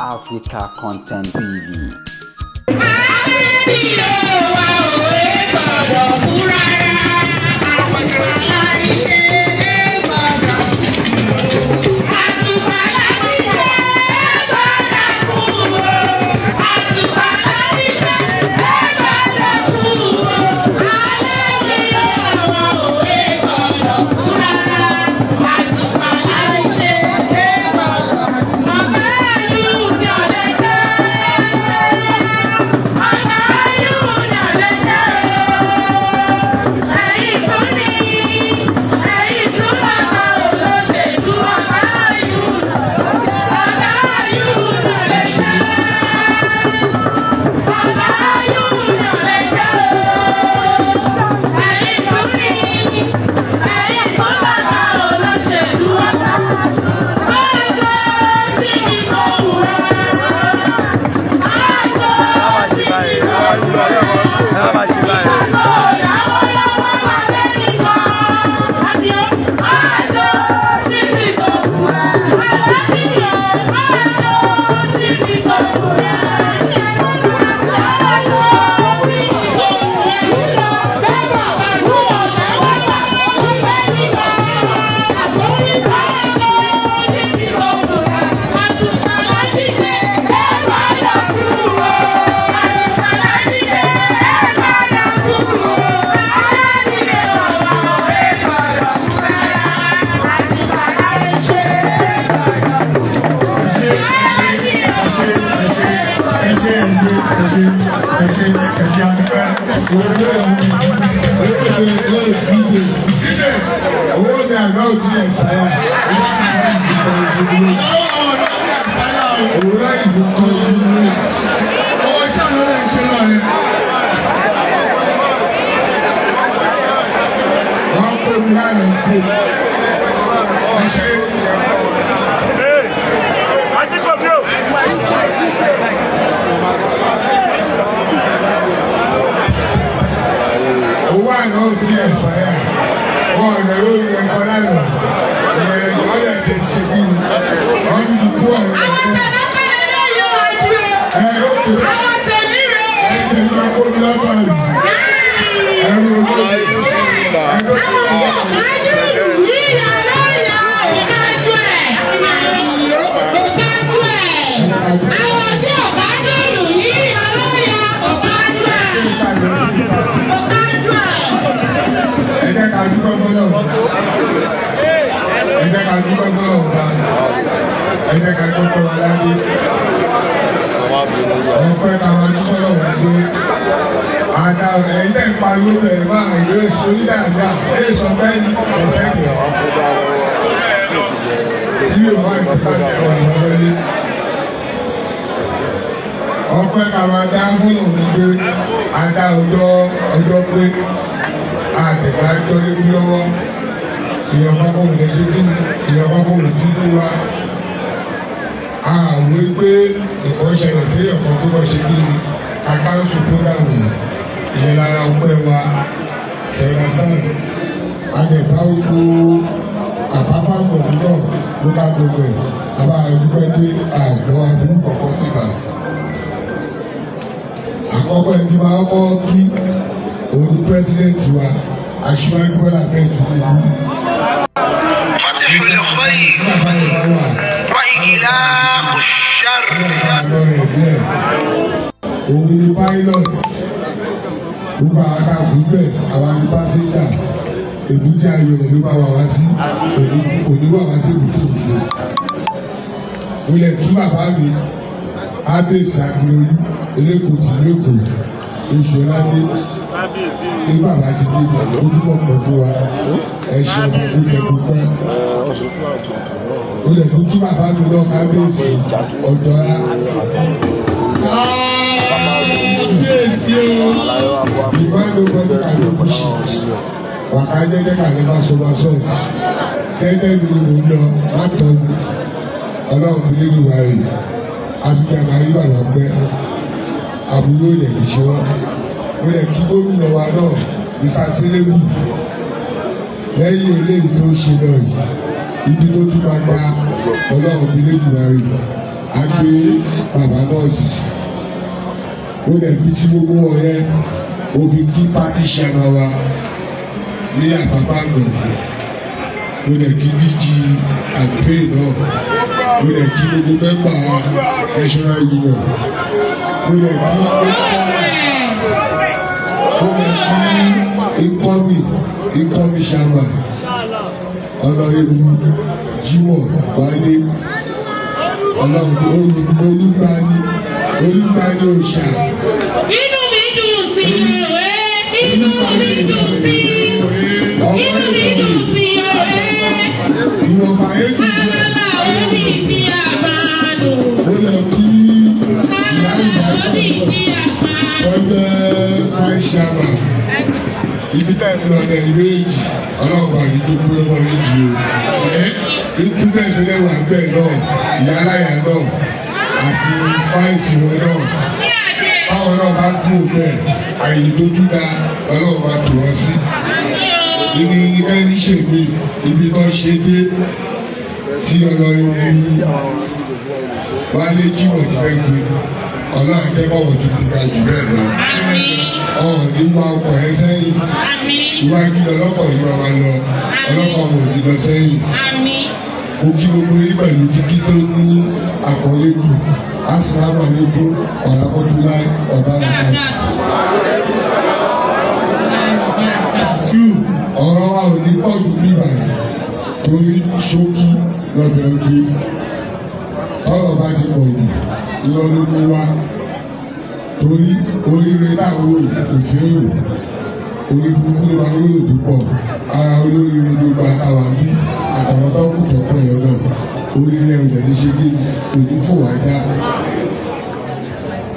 Africa Content TV. Ọpẹ́ ká máa dá fún òun pé a dá ọjọ́ pé àtẹ̀gbá jọ léwu lọ́wọ́ ìyọ̀pá kò lè ṣe kí ni ìyọ̀pá kò lè tí ní wa àwọn pé ìkọ́ ṣẹlẹ̀ sí ọ̀kan tó bọ́ ṣe kí ni akáǹsù fúgàmù ìyẹn lára ọpẹ́ wa ṣẹlẹ̀ sáà àtẹ̀gbá gbogbo àpapọ̀ náà ló bá gbogbo ẹ̀ àbá dúpẹ́ pé àgbọ̀ aburú kọ̀ọ̀kan níbà. Àkọ́kọ́ ẹni tí máa kọ́ kí òun ní pírẹ́sídẹ̀ǹtì wa Aṣíwájú Bọ́lá Ahmed Tinubu. Fatihul khayr wa iglaqu sharr. Òun ni pilot gbogbo àwọn akáàkú bẹ́ẹ̀ àwọn ní pásẹ́njà èbúté ayọ̀ ló bá wà wá sí òní wà wá sí èbúté òfò. Mo lè kí bàbá mi Abẹ́sì Akínolú Elékòtì lẹ́kọ̀ọ́ Oṣuọládé ní bàbá ti dé ojúmọ̀ pọ̀ fún wa ẹ ṣe ọmọ tó jẹ púpọ̀. Mo lè tún kí bàbá mi náà kábíyèsí Ọ̀jọ́lá. Kábíyèsí o ìbánu gbọ́dọ̀ kàlẹ́ kùsì wàká jẹ́jẹ́ kàlẹ́ bá sọ bá sọ̀ọ̀sì tẹ́tẹ́ mi ni mò ń lọ má tọ́ mi ọlọ́run mi lè wà rè àtúntò àmàlí bàbá pẹ́ àbúrò rẹ̀ lè ṣe wọ́n. Mo lè kí gómìnà wa náà ìsàsílẹ̀wù lẹ́yìn eléyìí tó ṣe lọ yìí ibi tó tún máa gba ọlọ́run mi lè wà rè á gbé bàbá náà sí. Ó lè fi tí gbogbo ọ̀rẹ́ ó fi kí pátí ṣẹ̀mọ̀ wa ní Àpápá Ìgbọ̀nmú. Ó lè kí DG àgbẹ̀ náà. Ó lè kí gbogbo mẹ́mbà National Union. Ó lè kí Ikọ́mi Ṣàmà Ọ̀nàrẹ́bù Jimoh Wálé Ọlọ́run Olúgbani Olúgbani Òòṣà. Inú mi dùn sí òwe, inú mi dùn sí, inú mi dùn sí òwe. Ìwọ̀nfà ètò Kálálà omi sí àbádùn. Ó lọ kí ìyá Kálálà omi sí àbádùn. Wọ́n jẹ́ fáìṣàmà. Ibi tá ìlú ọ̀dẹ ìwé èjì ọlọ́run àti tó gbé lọ́wọ́ èjì o. Ikú bẹ́ẹ̀ tó lẹ́wà bẹ́ẹ̀ náà, ìyá aláya náà àti fáìsì wọn náà. Báwọn náà bá kúrò bẹ́ẹ̀, àyè tó dúdà ọlọ́run máa tò wọ́n sí. Ibi ẹni ṣègbè ibi tó ṣe dé tí ọlọ́run Wálé Jimoh ti fẹ́ gbé ọlọ́run jẹ́ bọ́wọ̀ tó gbé ga jù bẹ́ẹ̀ lọ. Ọ̀hún ní wá ọkọ̀ ẹ sẹ́yìn. Iwájú ọlọ́kọ̀ yìí wá lọ, ọlọ́kọ̀ ò ní lọ sẹ́yìn. Mo kí gbogbo yín pẹ̀lú kíkí tó ní àkọlé jù. Assalamu alaikum warahmatullahi wabarakatuh. Ọ̀rọ̀ wa ò ní pọ̀ jù bíbà yìí torí ṣókí lọ́bẹ̀ oge. Tọ́rọ̀ bá ti pọ̀ jù, irọ́ ló mú wá. Torí oríire láwọn kò fẹ́ràn orí burúkú ló máa rúrò tó pọ̀. Ara olóríire ló gba àwa bí àtàwọn tó kù tó pọ̀ lọ́nà. Oríire ò dẹ̀ ní ṣe kí òní fò wá dá.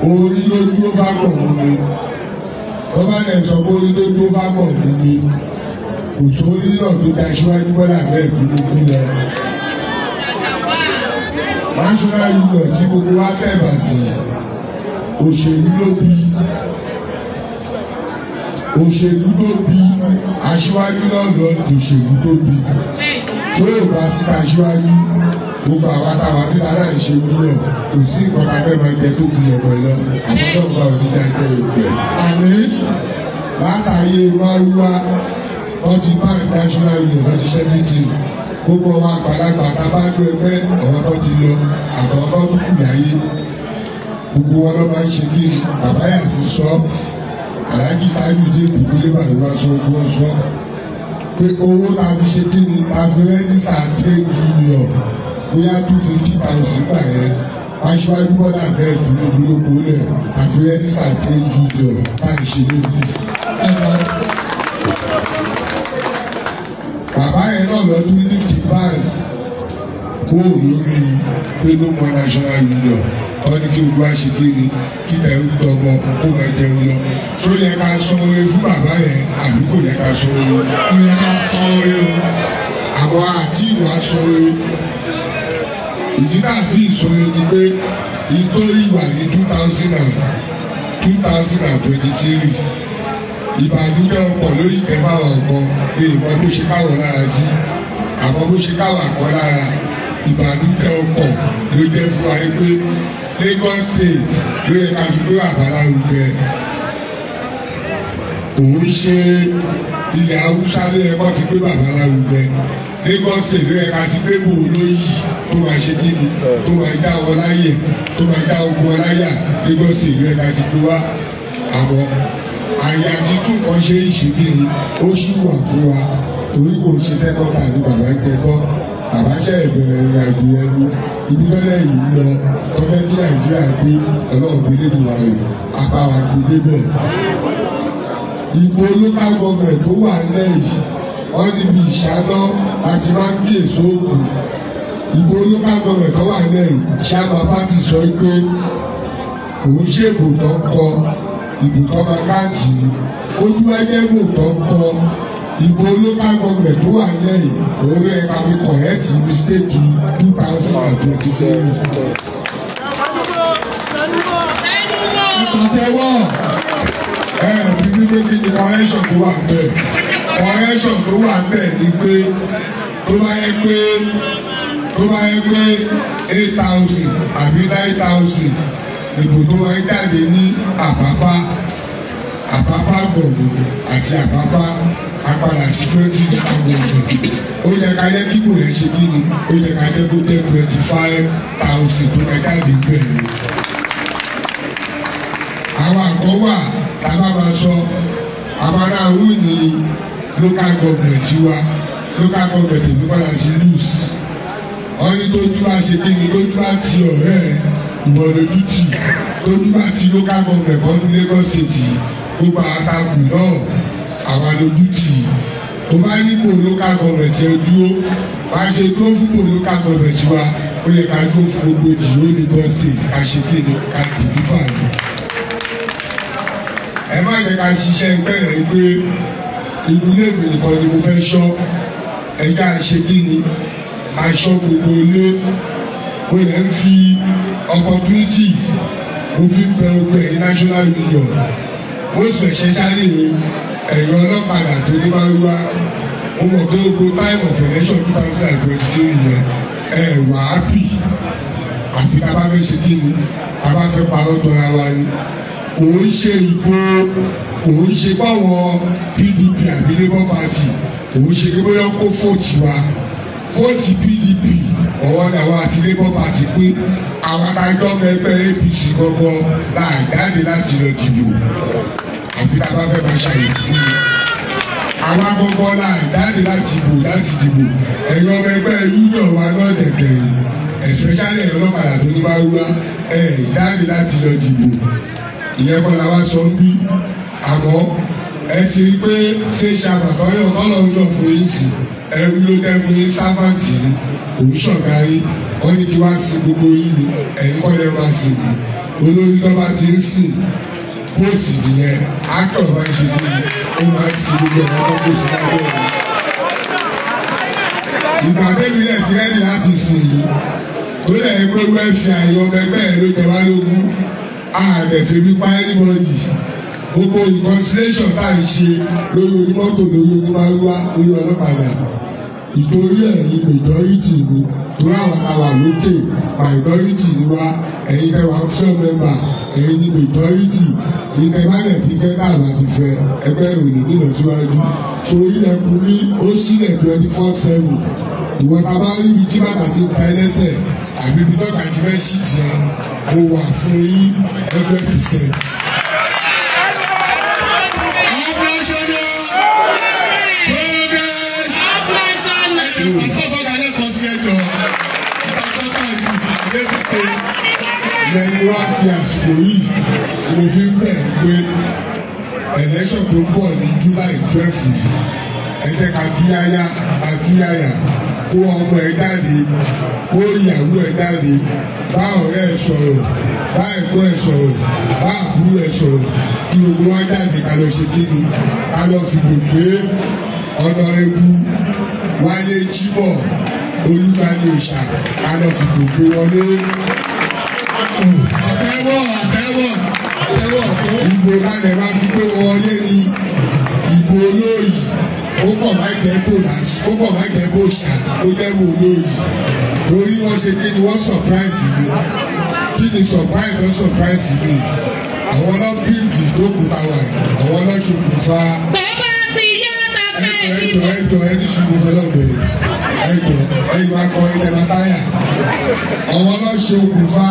Orí ló dúró fápọ̀ mú mi. Wọ́n bá lẹ̀ sọ pé orí ló dúró fápọ̀ mú mi. Kò sórí náà tó da Aṣíwájú Bọ́lá Ahmed Tinubu lọ. National Union tí gbogbo wa tẹ̀bà tì òṣèlú ló bí òṣèlú ló bí Aṣíwájú náà lọ òṣèlú tó bí tó yóò bá síta Aṣíwájú gbogbo àwa táwa bí aláìṣe wúlò kò sí nǹkan tá a fẹ́ máa jẹ tó bu yẹ̀pẹ̀ lọ àwọn náà gba òdìjà jẹ yẹ̀pẹ̀. Àmín látàyè wáwúwá wọ́n ti bá National Union lọ́dún 70 gbogbo ọmọ àgbàlagbà tá a bá gbé ẹgbẹ́ ọ̀rọ̀ tó ti lọ àtọ̀rọ̀ tó kù láyé gbogbo wọn lọ́ máa ń ṣe kí bàbá yà sí sọ Alhaji Tajudeen Ìbíkúnlé Bàrúwá sọ ogun ọ̀sọ́ pé owó tá a fi ṣe kí ni a fi rẹ́jísà trade union bóyá 250,000 gbà yẹn Aṣíwájú Bọ́lá Ahmed Tinubu ló kólẹ̀ a fi rẹ́jísà trade union tá a ṣe lóbi. Bàbá yẹn náà lọ́dún lift ban kó lórí pé ló mọ National Union wọ́n ní kí gbogbo àṣekiri kí ẹ̀rú tọmọ kó máa jẹun lọ. Tó yẹ ká sọ oore fún bàbá yẹn àbí kò yẹ ká sọ oore? Ó yẹ ká sọ oore o. Àmọ́ àti ìwà sọ oore. Ìdí náà fi ìsọ oore ni pé ìtò ìwà ní 2023 ìbànújẹ́ ọkọ̀ lórí ìkẹfà ọ̀kan ní ìmọ̀ bó ṣe káwọ̀ lára sí àmọ́ bó ṣe káwọ̀ àkọ́ lára ìbànújẹ́ ọkọ̀ ló jẹ́ fún wa pé Lagos State ló yẹ ká fi gbé bàbá lárugẹ. Òun ṣe ilẹ̀ Haúsá ló yẹ kó ti gbé bàbá lárugẹ. Lagos State ló yẹ ká ti gbé bò lóyìí tó máa ṣe kíni tó máa dá wọn láyè tó máa dá ogun wọn láyà. Lagos State ló yẹ ká ti gbé wá. Àmọ́ àyà títún kan ṣe é ṣe kíni ó ṣì wà fún wa torí kò ṣe sẹ́kọ̀tà ní bàbá ń tẹ́tọ́. Bàbá ṣe ìbẹ̀rẹ̀ ìrìn àjò ẹni ibi lọ́lẹ̀ yìí lọ tó fẹ́ kí Nàìjíríà dé ọlọ́run gbé débi wà rè apá wa gbé débẹ̀. Ìbò local government tó wà lẹ́yìn wọ́n níbi ìṣáná láti máa ń kíyèsí òògùn. Ìbò local government tó wà lẹ́yìn ṣáàbà pátì sọ pé òun ṣèbò tó ń kọ ìbò tó máa káàtì ni ojú ẹgbẹ́ ìbò tó ń kọ. Ìbò local government tó wà lẹ́yìn òun ló yẹ ká fi correct mistake 2023. Ìpàtẹ́wọ̀ ẹ fi wípé kí ni correction tó wà bẹ́ẹ̀. Correction tó wà bẹ́ẹ̀ ni pé tó bá yẹ pé 8,000 àbí 9,000 ìbò tó máa ń jáde ní Àpápá, Àpápá gbọ̀ngàn àti Àpápá apadà sí 20 gbọ̀ngàn. Ó yẹ ká jẹ́ kíkò yẹn ṣe kí ni, ó yẹ ká jẹ́ kó jẹ́ 25,000 tó máa jáde bẹ́ẹ̀ ni. Àwọn àkọ́ wà tá a bá máa sọ, àwọn aráàlú ní local government wa, local government èmi padà sí lose. Wọ́n ní tójú bá ṣe kí ni, tójú bá ti ọ̀rẹ́ ẹ̀ ìwọ lójú tì, tójú bá ti local government kan ní Lagos State, gbogbo àtàkùn náà àwa lójú tì. Tó bá nípò local government yẹn dúró, bá ṣe dúró fún pò local government wa, ó yẹ ká dúró fún gbogbo jìyó Lagos State ká ṣe kí ni, ká dìlífà ni. Ẹ má jẹ́ ká ṣiṣẹ́ ẹgbẹ́ rẹ̀ pé ìdílé mi nìkan ni mo fẹ́ ṣọ́, ẹja ṣe kí ni, aṣọ gbogbo ilé. Mo lè ń fi opportunity mo fi ń bẹ ogun ẹ̀yìn National Union, mo sì especially ẹ̀yìn ọlọ́kadà tó ní márúwá. Mo mọ̀ pé gbogbo time of election 2023 yẹn ẹ̀ wà happy, àfi tá a bá fẹ́ ṣe kí ni, tá a bá fẹ́ parọ́ tọ́ra wa ni. Kò ń ṣe ìbò, kò ń ṣe báwọn PDP àbí Labour Party, kò ń ṣe bóyá kó fòtì wa, fòtì PDP ọwọ́ làwọn àti Labour Party pé àwọn adájọ́ ẹgbẹ́ APC gbọ́gbọ́ láì jáde láti lọ dìbò, àfi tá a bá fẹ́ máa ṣàyẹ̀ fún mi. Àwọn agbọ́gbọ́ láì jáde láti bò láti dìbò. Ẹ̀yin ọmọ ẹgbẹ́ union wa náà dẹ̀kẹ̀ yìí, especially ẹ̀yin ọlọ́kadà tó ní márúwá, ẹ̀ jáde láti lọ dìbò. Ìyẹn kọ́ la wá sọ bí, àmọ́ ẹ ti rí pé ṣé ṣàbàtọ́yọ̀ kọ́lọ́run yọ̀ fún yín sí, ẹrú ló dẹ́ fún yín, sáfàǹtì ni, òun ṣọ̀gá yín, wọ́n ní kí wá sí gbogbo yín ni, ẹ̀yin kọ́ lẹ́ wá sí mi. Olórí tó bá ti ń sìn póòsì nìyẹn, ákẹ́ ọ̀bá ń ṣe kí ni, ó máa ń sin gbogbo ọ̀rọ̀ tó kó sí lábẹ́ ọ̀run. Ìgbà débi rẹ̀ ti rẹ́dì láti sìn yìí, tó lẹ̀ ń pé wẹ́ẹ̀fì àyè ọmọ ẹgbẹ́ ẹ̀ ló jẹ wá lógún, àdẹ̀fẹ̀ mi pa anybody. Gbogbo reconciliation tá à ń ṣe lórí onímọ́tò, lórí onímárúwá, lórí ọlọ́kadà, ìtorí ẹ̀yin majority ni, torí àwọn àwa lókè minority ni wá, ẹ̀yin tẹ́ wá fẹ́ member, ẹ̀yin ni majority, ìtẹ̀ bá dẹ̀ ti fẹ́ káàbà ti fẹ́ ẹgbẹ́ ìròyìn nílọsíwájú. So ilẹ̀kùn mi ó sílẹ̀ 24/7. Ìwọ ta bá rí ibi tí bàtà ti ta ẹlẹ́sẹ̀ àbí ibi tọ́ka ti fẹ́ ṣì tiẹ̀, mo wà fún yín 100%. Progress. Ìyẹn ni wọ́n fi àsìkò yìí ni mo fi ń bẹ̀ ẹ́ pé election tó ń bọ̀ ní July 12 yìí, ẹ jẹ́ ká túyáyá ká túyáyà, kó ọmọ ẹ jáde, kó ìyàwó ẹ jáde, bá ọ̀rẹ́ ẹ sọ̀rọ̀, bá ẹ̀gbọ́n ẹ sọ̀rọ̀, bá àbúrò ẹ sọ̀rọ̀, kí gbogbo wa jáde ká lọ ṣe kíni, ká lọ fìbò gbé Honorable Wálé Jímọ̀ Olúgbani Òòṣà, ká lọ fìbò gbé wọlé. Àtẹ́wọ́, àtẹ́wọ́, àtẹ́wọ́. Ìbò lálẹ́ máa fi gbé wọlé ni ìbò olóyè, ó pọ̀ má jẹ́ bò ó pọ̀ má jẹ́ bò ṣà, ó jẹ́ bò olóyè. Lórí wọ́n ṣe kí ni wọ́n surprise mi, kí ni surprise wọ́n surprise mi, àwọn ọlọ́pìnkì ìjókòó táwa yìí, àwọn ọlọ́ṣokùnfà. Bàbá ti yá ta fẹ́ Ẹjọ ẹjọ ẹni sùn mo fẹ́ lọ́gbẹ̀ẹ́ ẹjọ ẹyìn máa kọ ẹjẹ máa táyà. Àwọn ọlọ́ṣokùnfà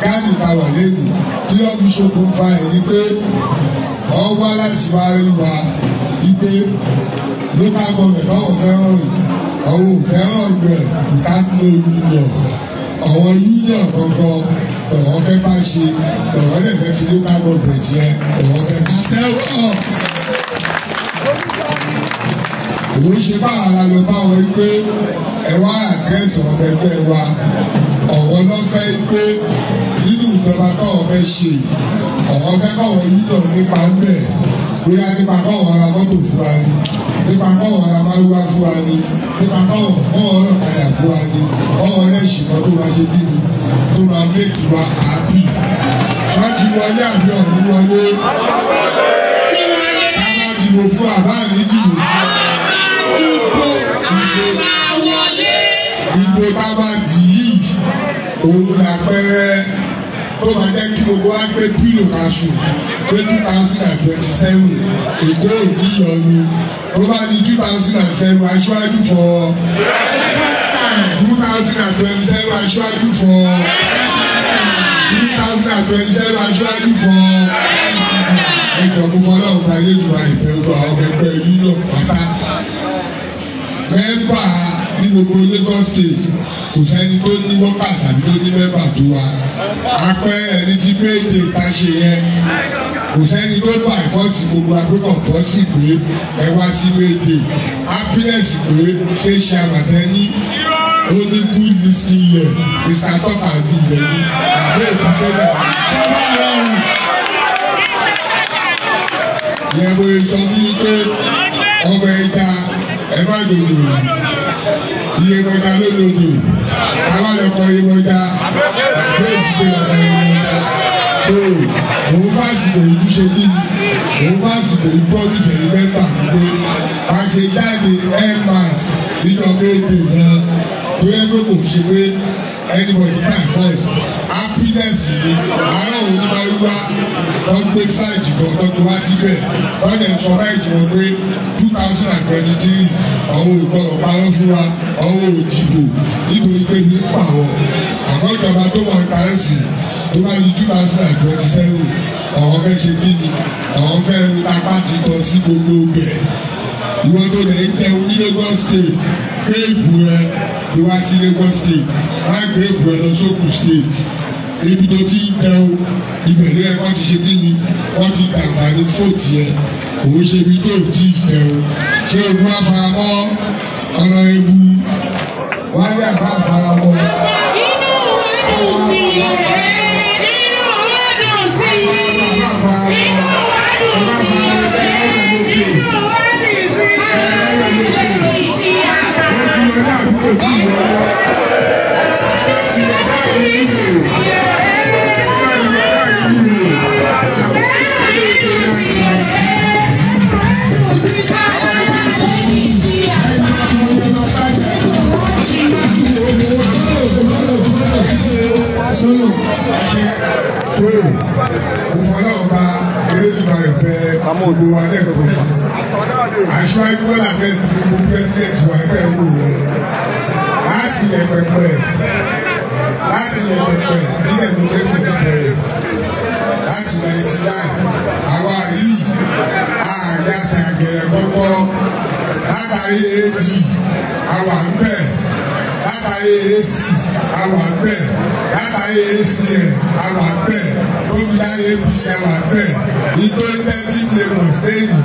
gáàdì táwa lẹ́nu, kí ló fi ṣokùnfà ẹ̀ ni pé wọ́n wá láti wá rí wa wípé local government ọ̀wọ̀ fẹ́ràn yìí, ọ̀wọ̀ ò fẹ́ràn rẹ̀ ìdánilò union, ọ̀wọ̀ union gangan lọ̀wọ́ fẹ́ bá ṣe, lọ̀wọ́ lè fẹ́ fi local government yẹn lọ̀wọ́ fẹ́ fi Àtẹ́wọ́. Òun ṣe báwa la lọ bá wọn pé ẹ wá àdírẹ́sì ọmọ ẹgbẹ́ wa, ọ̀wọ́ lọ fẹ́ pé nínú ìjọba tọ́wọ́ fẹ́ ṣe, ọ̀wọ́ fẹ́ kọ̀wọ́ yíyọ̀ nípa ń bẹ̀, bóyá nípa kọ̀wọ́ ra mọ́tò fún wa ni, nípa kọ̀wọ́ ra márúwá fún wa ni, nípa kọ̀wọ́ ọ̀kadà fún wa ni, kọ̀wọ́ lẹ́sìn kan tó máa ṣe bí ni, tó máa méjì wa àbí. Wọ́n ti wọlé àbí ọ̀ní wọlé? Ti wọlé. Ká má dìbò fún àbá mi dìbò fún. Dìbò, a máa wọlé. Ìbò tá a bá dì yìí, Òun làpẹẹrẹ tó máa jẹ́ kí gbogbo wa gbé pílò ká sùn pé 2027 Èkó ò ní ìyọnu. Tó bá di 2007 aṣáájú for 2027 aṣáájú for 2027 aṣáájú for ẹjọ́ kó fọlá ọba ilé ìtura ìbẹ̀rù àwọn ọmọ ẹgbẹ́ union pátá. Mẹ́mbà ní gbogbo Lagos State kò sẹ́ni tó ní workers àbí tó ní mẹ́mbà tó wa. Apẹ́ ẹni tí méje ta ṣe yẹn kò sẹ́ni tó bá ìfọ́sí gbogbo akókò pọ́sì pé ẹ wá sí méje. Happiness pé ṣé ṣe àmàtẹ́ ní ó ní good listening ear Mr. Tọ́ka dùn lẹ́ni àbẹ́ ìbúdé náà. Tọ́ba rọrùn. Yẹ bó sọ fún yín pé ọmọ ẹja ẹ má dòdò iye mọ̀já ló dòdò àwa lọ kọ iye mọ̀já àbẹ́ ìbúdé ọmọ iye mọ̀já. So òun fásitì òun ṣe bí òun fásitì òun promise ẹ̀yin mẹ́mbà mi pé a ṣe jáde air mass nínú ọmọ èdè yẹn tó yẹ pé kò ṣe pé anybody by force happiness ni àárọ̀ òun ní máa ń wá tó ń gbé fáìjì kan tó ń gbé wá síbẹ̀ wọ́n dẹ̀ sọ fáìjì wọn pé 2023 àwọn ò gbọ́dọ̀ parọ́ fún wa àwọn ò dìbò nítorí pé ní pàwọ́ àmọ́ ìjọba tó wà ń kárẹ́sì tó bá di 2027 àwọn fẹ́ ṣe kí ni àwọn fẹ́ apá ti tọ́ sí gbogbo bẹ̀. Ìwọ tó lè ń jẹun ní Lagos State gbé ìbò rẹ ló wá sí Lagos State má gbé ìbò rẹ lọ sókù State ibi tó ti ń jẹun ibẹ̀ ló yẹ kó ti ṣe kí ni wọ́n ti dàǹfààní fóòtù yẹn òun ṣe ibi tó ti jẹun. Ṣé ogun afaramọ́ ọ̀nà ewu wọ́n á ní àbá àfaramọ́. Inú wa dùn sí i. Inú wa dùn sí i. Inú wa dùn sí i. Inú wa dùn sí i. So ìfọlọ́ọ̀ba elédùnmáyọ̀ bẹ gbogbo wa lẹ́kọ̀ọ́ aṣáájú Bọ́lá Ahmed Tinubu president wa ẹgbẹ́ wò yẹn láti lẹ̀ pẹpẹ láti lẹ̀ pẹpẹ tí democracy ti bẹ̀rẹ̀ láti 99 àwa yìí àyàsẹ̀ àgẹ̀rẹ̀ kọ́kọ́ látàrí AD àwa ń bẹ̀ látàrí AC àwa ń bẹ̀ látàrí ACN àwa ń bẹ̀ tó fi dáyé APC àwa ń bẹ̀ ìtò thirty Lagos lẹ́yìn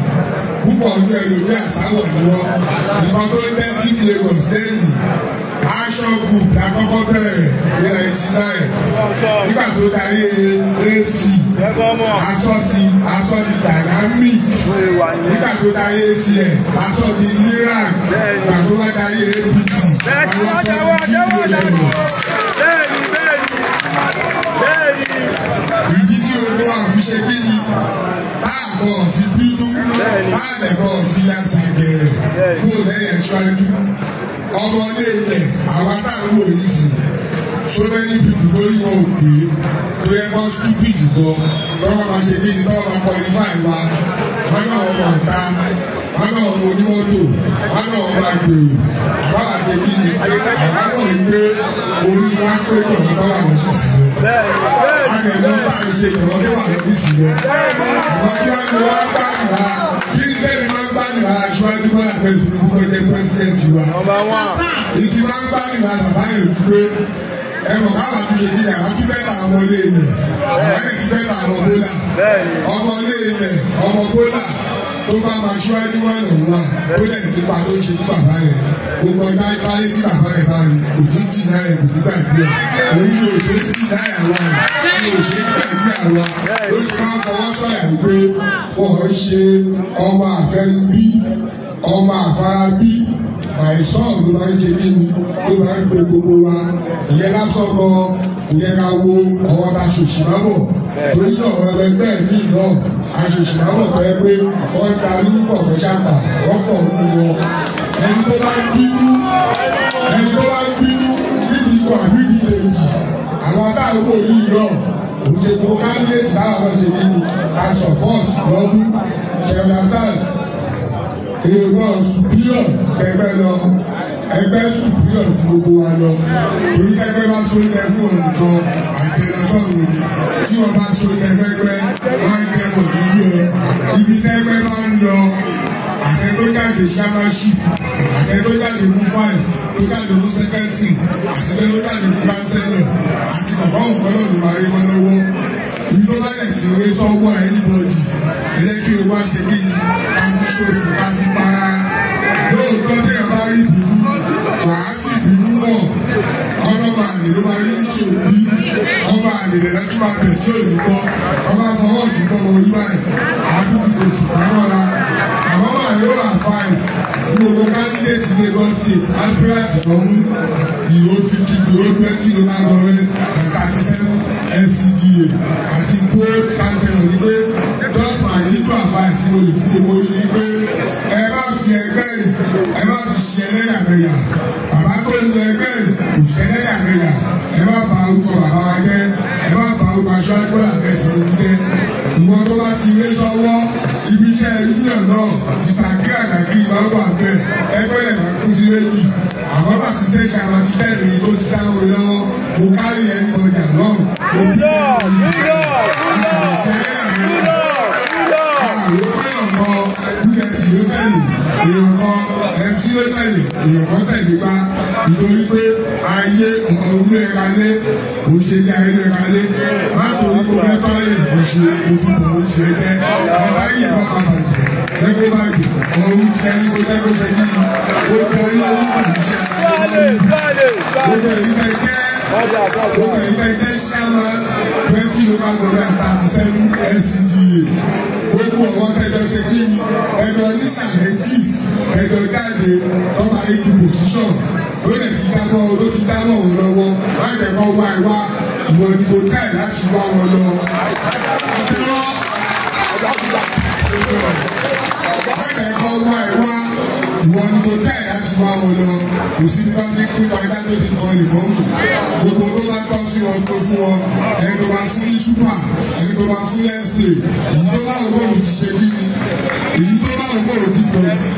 púpọ̀ ní ẹlòmí àsáwọ̀ ni wọ́n ìkan tó thirty Lagos lẹ́yìn action group la kọ́kọ́ bẹ̀rẹ̀ ní 99 nígbà tó dáyé AC asọ́fi asọ́fi dynamic nígbà tó dáyé ACN asọ́fi liran nígbà tó wá dáyé APC àwọn asọ́fi team Lagos. Ìdí tí ogun àfi ṣe kí ni láàbọ̀ fi bínú láàbọ̀ fi àṣàgẹ̀rẹ̀ kúrò lẹ́yìn aṣáájú ọmọdé ilẹ̀ àwa táwọn wò yìí sí so many people tó yí wọn ò pé tó yẹ kó stupid gan lọ́wọ́ máa ṣe kí ni tọ́wọ́ máa qualify wa wọn náà wọn máa ta wọn náà wọn onímọ́tò wọn náà wọn máa gbèrò àwa wà ṣe kí ni àwa mọ̀ ní pé orí wa pé jọ̀wọ́ tó wà lọ́fíìsì lọ àgbẹ̀mọ́ tá à ń ṣe jọ̀wọ́ tó wà lọ́fíìsì lọ àmọ́ kí wọ́n ní wọ́n gbàdúrà kí ni bẹ́ẹ̀ ni wọ́n gbàdúrà aṣáájú Bọ́lá Ahmed Tinubu tó jẹ́ pírẹ́sìdẹ̀ntì wa ìtì máa ń gbàdúrà bàbá yẹn ju pé ẹ mọ̀ káwa tún ṣe kíni àwọn tún bẹ́ẹ̀ ta ọmọ ilé ilẹ̀ àwọn ẹ̀ tún bẹ́ẹ̀ ta ọmọ bólà ọmọ ilé ilẹ̀ ọmọ bólà tó bá máa ṣíwájú wà lọ́wọ́ tó dẹ̀ nípa tó ń ṣe fún bàbá yẹn gbogbo ọjọ́ ayé tí bàbá yẹn bá rí kò tí tì náà yẹn kò ní gbàgbé ẹ̀ òun ni ò ṣe é tì náà àwa ẹ̀ ni ò ṣe é gbàgbé àwa ló ṣe máa ń fọwọ́ sọ̀yà wípé wọ́n ń ṣe ọmọ àfẹnubí ọmọ àfarabí àìsàn ló máa ń ṣe kí ni ló máa ń pe gbogbo wa ìyẹn lásán gan ìyẹn ká wo ọwọ́ ta ṣòṣì má bọ̀ torí náà ọ̀rọ̀ ẹgbẹ́ mi náà aṣòṣì má bọ̀ tó yẹ pé wọ́n ta lúpọ̀ kó ṣàpà wọ́n pọ̀ nínú wọn ẹni tó bá ń bínú ẹni tó bá ń bínú níbi ikọ̀ àbí ìdílé yìí Àwọn táwọn yìí náà kò ṣe gbogbo candidate táwọn náà ṣe nínú ká support lọ́dún ṣẹ̀dásán èrò superior ẹgbẹ́ lọ ẹgbẹ́ superior ju gbogbo wa lọ torí ẹgbẹ́ bá so ilẹ̀ fún ọ̀nìkan àtẹlẹsọ̀rọ̀ ni tí wọ́n bá so ilẹ̀ fẹ́gbẹ́ wọ́n á jẹ́ wọ̀ níyẹ ibi tẹ́gbẹ́ bá ń lọ àtẹ tó jáde chairmanship àtẹ tó jáde fún vice tó jáde fún secretary àti tó jáde fún councillor àti bàbá òǹkọ́lọ̀ ló máa yé wọn lọ́wọ́ ibi tó bá lẹ̀ tí ó yẹ sọ́wọ́ anybody ẹ jẹ́ kí o wá ṣe kí ni ká fi ṣòfò ká fi para lóòótọ́ bí ẹ bá rí ìbínú wàá sì bínú mọ̀ ọlọ́mọ àlè ló máa rí ní tí ò bí ọmọ àlè rẹ̀ lọ́tún máa bẹ̀ tí ò ní gbọ́ ọba fọwọ́ jù bọ́ wọn yí báyìí àdúgbò kò sì fún wọn àmọ́ màá yóò wà five fún gbogbo candidate Lagos State aspirant tó mú ìhó 50 to 20 local government and 37 LCDA àti both council ní pé just my little advice mo lè fún gbogbo yín ní pé ẹ má fi ẹgbẹ́ yìí ẹ má fi ṣe ẹlẹ́yàmẹ̀yà bàbá tó ń lọ ẹgbẹ́ yìí kò ṣe ẹlẹ́yàmẹ̀yà ẹ má bà orúkọ bàbá wa jẹ́ ẹ má bà orúkọ aṣáájú àgbẹ̀ Tinubu jẹ́ ìwọ tó bá ti lé sọ́wọ́ ibi iṣẹ́ union náà disagree and agree máa ń wà bẹ́ẹ̀ ẹgbẹ́ rẹ̀ máa kú sí méjì àmọ́ bá ti ṣe ṣàmà ti bẹ́ẹ̀ ni tó ti dá omi lọ́wọ́ mo kárí anybody along mo bí àwọn pé ọ̀kan búdẹ̀tì ló tẹ̀lé èèyàn kan mc ló tẹ̀lé èèyàn kan tẹ̀lé bá ìtorí pé ayé ọ̀run ló ẹ̀ka lé kò ṣe ní ayé ló ẹ̀ka lé má torí kó fẹ́ bá èèyàn kan ṣe oṣù bọ̀ ó tiẹ̀ jẹ́ ẹ̀ka yìí bá má bàjẹ́ lẹ́gbẹ́ bàjẹ́ ọ̀run tiẹ̀ ní kó jẹ́ kó ṣe kí ni ó jọ ilé orúkọ ìṣe ara gbogbo èyí tẹ jẹ́ gbogbo èyí tẹ jẹ́ chairman 20 local government 37 LCDA gbogbo ọ̀wọ́ tẹjọ ṣe kí ni ẹjọ ní challenges ẹjọ jáde lọ́ba ìdí position ló lè ti dábọ̀ ló ti dábọ̀ wọn lọ́wọ́ má jẹ́ kó wá ẹ wá ìwọ ni kò tẹ̀ láti wá wọn lọ. Àtẹwọ́ má jẹ́ kó wá ẹ wá ìwọ ni kò tẹ̀ láti wá wọn lọ kò sí ní bá ti pín pàjá tó ti kọ ìbọn mù gbogbo tó bá tọ́ sí wọn tó fún wọn ẹni tó bá fún ní súpà ẹni tó bá fún lẹ́sẹ̀ èyí tó bá ògbó òun ti ṣe kí ni èyí tó bá ògbó òun ti pọ̀ jù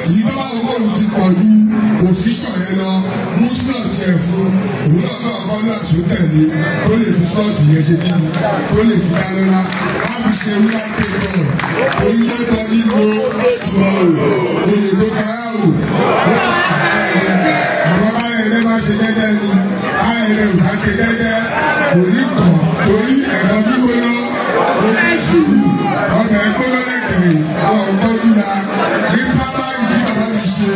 èyí tó bá ògbó òun ti pọ̀ jù pòsíṣàn yẹn lọ mú slot yẹn fún òun náà náà followers ó tẹ̀lé tó lè fi slot yẹn ṣe kí ni tó lè fi dá lọ́lá má fi ṣe wíwá pé tọ̀ èyí tó tọ́ nínú tomorrow oyè tó káyàwó àwọn ayẹyẹ bá ṣe jẹ́jẹ́ ni ayẹyẹ ò bá ṣe jẹ́jẹ́ kò ní kàn torí ẹ̀rọ gbígbóná ó ní sùúrù ọbẹ̀ gbóná lẹ́kẹ̀ẹ́ wọn tọ́jú la ní primary tí bàbá mi ṣe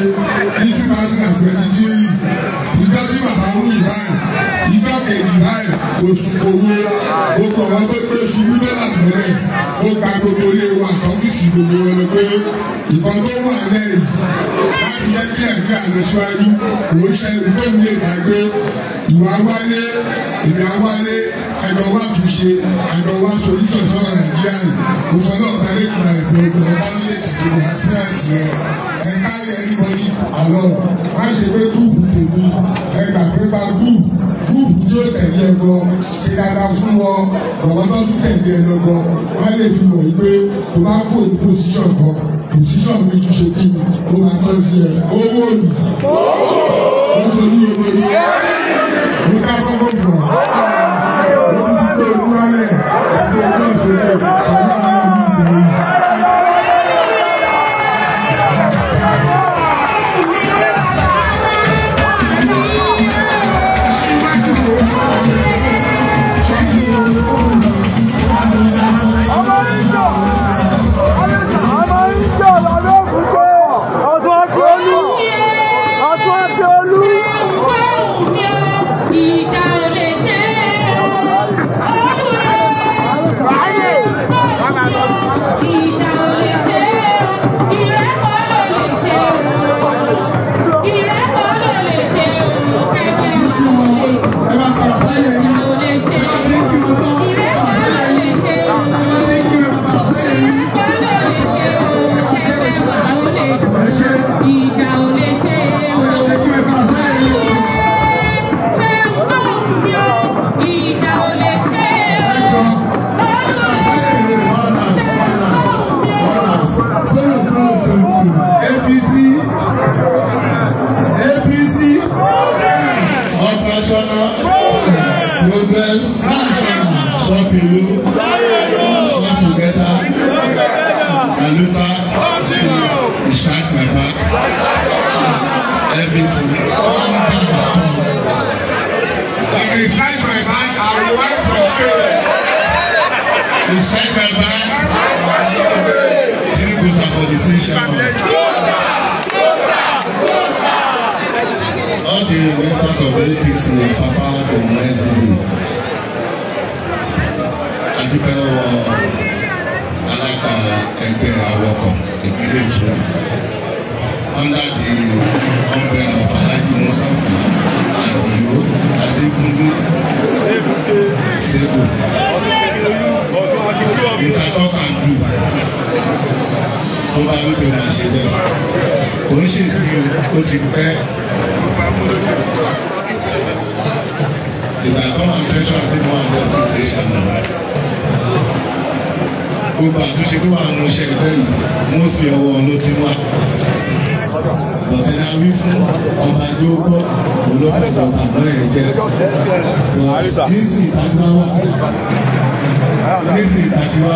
ní 2023 ìjọ tí bàbá wù yìí báyìí ìjọ kejì báyìí oṣù owó gbogbo àwọn tó gbé ṣubú dọ́là mọ́lẹ̀ ó gba gbogbo ilé wa àtọ́fíìsì gbogbo wọn lọ pé ìkan tó wà lẹ́yìn láti jẹ́ kí Nàìjíríà lọ síwájú kò ń ṣe tó ń lè dàgbé ìwà wálé ìgbà wálé àjọ wa túnṣe àjọ wa solution sọ̀rọ̀ Nàìjíríà yìí mo fọ náà bá lè kúrò àìpẹ́ ọgbọ̀n candidate àti ọgbọ̀n aspirant yẹn ẹ káyọ̀ anybody along má ṣe pé gúùpù tèmi ẹ gbà pé bá gúùpù gúùpù tí ó tẹ̀lé ẹ gbọ́ ṣe dáadáa fún wọn bàbá tó tún tẹ̀lé ẹ lọ́gbọ́ wọ́n lè fi wọ̀ yí pé tó bá kó ní position kan position mi tún ṣe kí ni ó máa tọ́ sí ẹ owó mi ó ṣe ní owó mi mo ká kọ́kọ́ fọ̀ ó tún ti gbé ojú wálẹ̀ ẹgbẹ́ ojú ọ̀ṣọ́gbó ṣọlá àwọn ọmọ ìbẹ̀rù. Ìjà ò lè ṣe é ìjà ò lè ṣe é ìrẹ́pọ̀ ló lè ṣe ìrẹ́pọ̀ ló lè ṣe kẹ̀kẹ́ máa lè ìjà ò lè ṣe ìrẹ́pọ̀ ló lè ṣe ìrẹ́pọ̀ ló lè ṣe kẹ̀kẹ́ máa lè ìjà ò lè ṣe. Ṣé ń bọ̀? Progress, shop ìlú, shop together, Aluta, you strike my back, everything. If you strike my back, I will wipe your face. You strike my back, 3 goals are for the same. All the members of the APC, Papa Gomez, adúpẹ́ lọ́wọ́ alága ẹgbẹ́ awakọ̀ ìpínlẹ̀ Èkó under the umbrella of Alhaji Mustapha Adio Adekunle Sego. Mr. Talk and Do tó bá wípé máa ṣe bẹ́ẹ̀ kò ń ṣe sí o, ó ti pẹ́. Ìgbà tó máa ń tẹ́sán àti mọ́ àwọn ọ̀dọ́ ṣe náà. Gbogbo àtúnṣe tó wà nínú iṣẹ́ ẹgbẹ́ yìí, mọ́sí ọwọ́ ló ti wà. Bọ̀dé náà wí fún ọba tó gbọ́ olóògbé ọba náà yẹn jẹ́. Nísì ìtajú wà. Nísì ìtajú wà.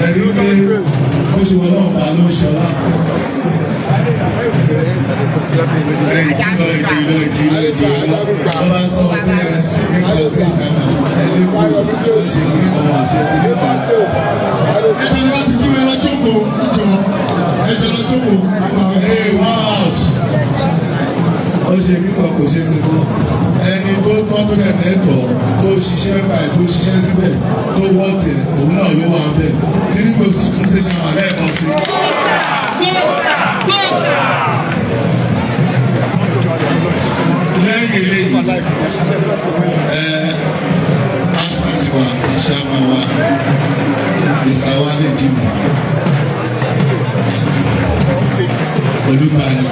Ẹ̀rí pé ó ṣe wọlé ọba ló ń ṣọlá. Ìjìnlọ ọba sọ pé nípa sí ìṣàmà ẹni kú ó ṣe kí ọmọ ṣe kí nípa. Ẹjọ́ ni wọ́n ti kí wọn lọ jókòó ẹjọ́ lọ jókòó. Ee wọ́ọ̀s ó ṣe kíkọ kò ṣe kíkọ ẹni tó tọ́ tó dẹ̀ lẹ́tọ̀ọ́ tó ṣiṣẹ́ báyìí tó ṣiṣẹ́ síbẹ̀ tó wọ́ tiẹ̀ òun náà ló wà bẹ́ẹ̀ tí nígbà tó fún ṣe ṣàmà lẹ́ẹ̀kan sí. Lẹ́yìn eléyìí asmat wa ṣàmà wa Mr. Wale Jimoh Olúgbani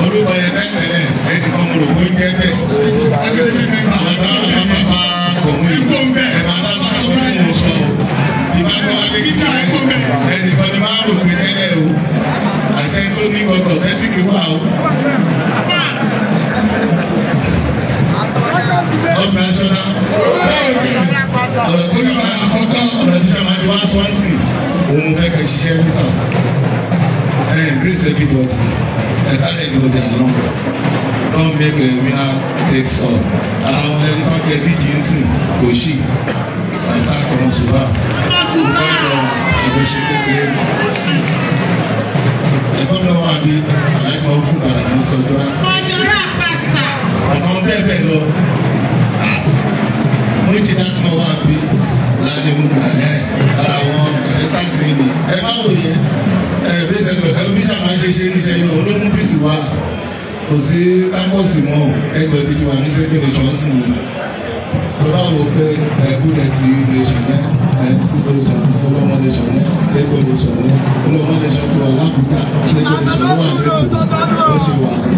olùkọ́ yẹn tẹ́lẹ̀ ẹni kan mo rò pé ń jẹ́ bẹ́ẹ̀. Àwọn táwọn bàbá kò mú ìlú ẹ̀ máa bá sọ̀rọ̀ pé mo sọ o. Tí bá gbọ́ wá létí ẹnì kan ni máa rò pé tẹ́lẹ̀ o. Àṣẹ tó ní gbọ̀ngàn tẹ́tí kì wá o. Operational ọ̀rọ̀ tí sábà àkọ́kọ́ ọ̀rọ̀ tí sábà ti wá sọ́ọ̀sì òun fẹ́ kẹ́ ṣiṣẹ́ nísà. Embrace everybody. Carry everybody along. Don't make a winner takes all. Ara wọn ẹni bá kẹ díje ń sìn kò sí. Àṣà kọ̀ọ̀kan ṣùgbọ́n ọ̀rọ̀ àjọṣe kékeré. Ẹ̀gbọ́n mi wà bí aláìmọ̀ fún padà ní sọjọ́rá. Àtàwọn bẹ́ẹ̀ bẹ́ẹ̀ lọ. Mo ti dá tí mo wà bí láti mú ẹ̀ ara wọn kọ̀tẹ́sàtì ni. Ẹ má wò yẹn. Bẹ́sẹ̀ pẹ̀lú bí sábà ń ṣe ṣe níṣẹ́ inú olómú bíìsì wà kò sí kápọ̀sì mọ́ ẹgbẹ́ títí wà ní sẹ́gbẹ̀rẹ̀ johnson tó bá wò pé ẹ̀kúdẹ̀tì nation náà MC nation náà olómọ nation náà sẹ́gbẹ̀rẹ̀ nation náà olómọ nation ti wà lábújá sẹ́gbẹ̀rẹ̀ nation wà lẹ́kọ̀ọ́ bó ṣe wà ní.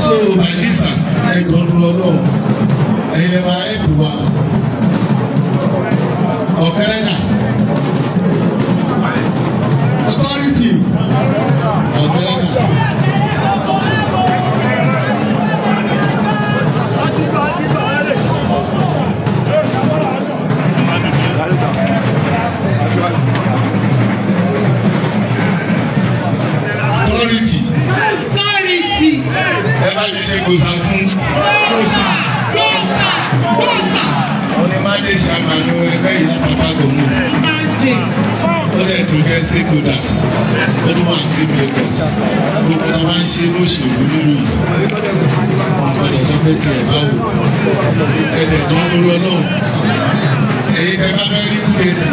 So bàjísà ẹ̀dùn ọdún ọlọ́run ẹ̀yin lè máa ẹ̀kú wa ọ̀kẹ́rẹ́ náà. Authority. Authority. Authority. Ẹ bá mi ṣe gbòòsà fún. Gbòòsà. Gbòòsà. Gbòòsà. Ó ní má lè ṣàmàlú ẹgbẹ́ yìí bàbá kò mú. Ó dẹ̀ tó jẹ́ stakeholder ó tún wà team Lagos gbogbo náà máa ń ṣe lóṣèlú nílùú yìí wọn gbọ́dọ̀ sọ pé tiẹ̀ báwo ẹ̀dẹ̀ tó ń dúró náà èyí tẹ bá fẹ́ rí kúrẹ́tì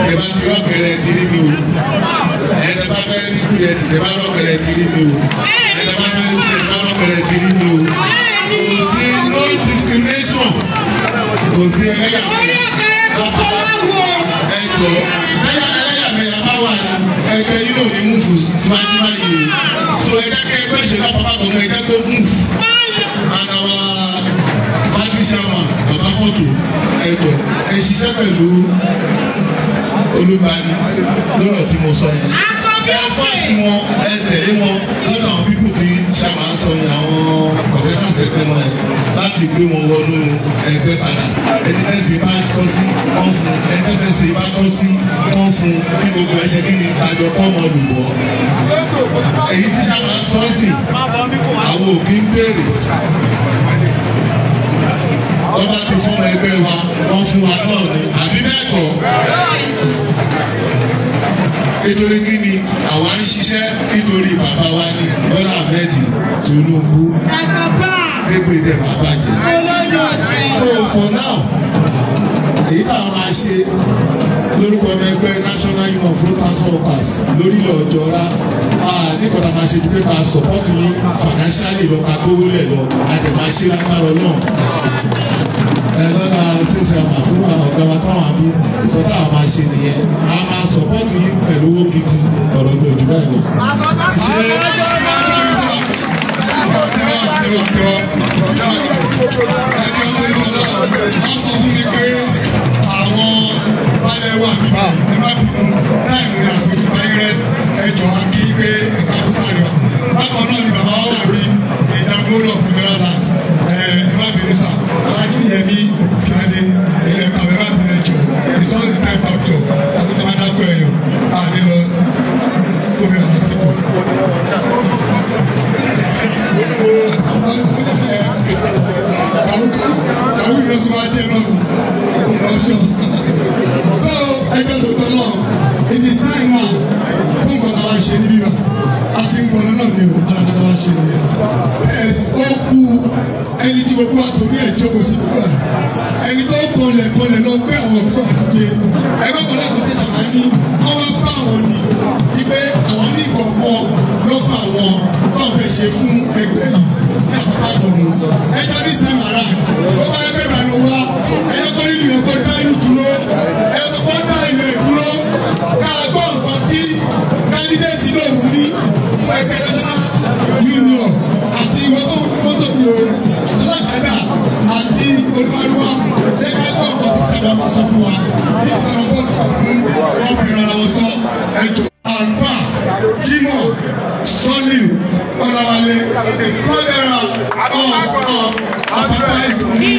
tẹ bá ti rọ́kẹ̀rẹ̀ ti rí mi o ẹ̀yìn tẹ bá fẹ́ rí kúrẹ́tì tẹ bá rọ́kẹ̀rẹ̀ ti rí mi o ẹ̀yìn tẹ bá fẹ́ rí kúrẹ́tì tẹ bá rọ́kẹ̀rẹ̀ ti rí mi o kò sí no discrimination kò sí ẹlẹ́yàmẹ̀yà ẹ̀jọ̀ ẹlẹ́yàmẹ̀yà bá wà ní ẹgbẹ́ yìí náà ní múfù síwájú báyìí o so ẹ̀dá kẹ́ ẹgbẹ́ ìṣèlú àpapọ̀ àtọ̀mọ ẹ̀dá kó múfù and our party chairman baba fọ́tò ẹ̀jọ̀ ẹ̀ ṣiṣẹ́ pẹ̀lú Olúgbani lọ́rọ̀ tí mo sọ yẹn ẹ fọ́ọ̀sì wọn ẹ tẹ̀lé wọn lọ́dọ̀ àwọn pípù tí chairman sọ yẹn àwọn kọ̀tẹ́tàsì ẹgbẹ́ wọn yẹn láti. láti gbé wọn wọnú ẹgbẹ́ padà. Ẹni tẹ́sí bá tọ́ sí kán fún, ẹni tẹ́sí bá tọ́ sí kán fún, kí gbogbo ẹ ṣe kí ni àjọ kọ́ ọmọ olùbọ̀. Èyí tí sábà ń sọ sí àwọn òbí ń béèrè. Wọ́n bá ti fún ẹgbẹ́ wa, wọ́n fún wa náà ni, àbí bẹ́ẹ̀ kọ́. Nítorí kí ni àwa ń ṣiṣẹ́ nítorí bàbá wa ni Bọ́lá Ahmed Tinubu. Pépè dẹ̀ máa bàjẹ́. So for now, èyí táwọn máa ṣe lórúkọ ọmọ ẹgbẹ́ National Union of Road Transport Workers lórílẹ̀ ọjọ́ra nìkan tá a máa ṣe ju pé ká support yín financially lọ, ká kówó lẹ̀ lọ, a dẹ̀ máa ṣe lágbára Ọlọ́run. Ẹ lọ́la ṣíṣe àmàkúrò ọ̀gá wa táwọn àbí nǹkan táwọn máa ṣe nìyẹn, a máa support yín pẹ̀lú owó gidi. Ọ̀rọ̀ mi ò jù báyìí lọ. Ṣé wọ́n sọ fún mi pé àwọn balẹ̀ wà níbà ẹ má bínú táìmù ní àfojúpa rẹ ẹjọ́ akí pé ẹ̀ka kó sáré wa. Bákan náà ni bàbá wa wà ní ìdágbólọ̀ fún Gerald, ẹ má bínú sà, Alájí Yẹmí Òkùnfíadé ẹ̀rẹ̀ kàwé, ẹ má bínú ẹjọ́. It's all the time factor àti kọ́ máa dákọ̀ ẹ̀yàn àní lọ gómìnà lásìkò. Àwọn ìlú tó máa jẹ́ náà corruption. So ẹjọ́ tó tọ́ lọ, it is time now fún nǹkan tá a wá ṣe ní bíbá. A ti ń gbọ́ lọ́nà ní o, ara nǹkan tá a wá ṣe nìyẹn. Ó kú ẹni tí gbogbo wa torí ẹ̀ jókòó sí bíbá. Ẹni tó kọlẹ̀ kọlẹ̀ lọ pé àwọn ọ̀dọ́ àdìde. Ẹgbẹ́ kan láti ṣe ṣàmání, wọ́n wá bá àwọn ní ibẹ̀ àwọn ní ìkọ̀ọ̀kan lọ́kọ̀ àwọn báwọn fẹ́ ṣe fún ẹgbẹ́ yìí ní àpapọ̀ àgbọ̀nù. Ẹjọ́ ní same around, ó bá ẹgbẹ́ ìbànú wá, ẹjọ́ kọ́ nílùú yẹn kó dá ìlú dúró, ẹjọ́ kó dá ìlú ẹ̀ dúró, ká gbọ́ nǹkan tí kandidate lòun ní fún ẹgbẹ́ National Union àti ìwọ́n mọ́tò mi o, alákàdá àti olúwarúwá, ẹ ká gbọ́ nǹkan tí sábà máa sọ fún wa, nípa ọgbọ́n náà fún wọn fi rárá wọn sọ ẹjọ́. Alfa Jimoh Soliu Ọláwálé, the federal of Apapa Ìkòyí.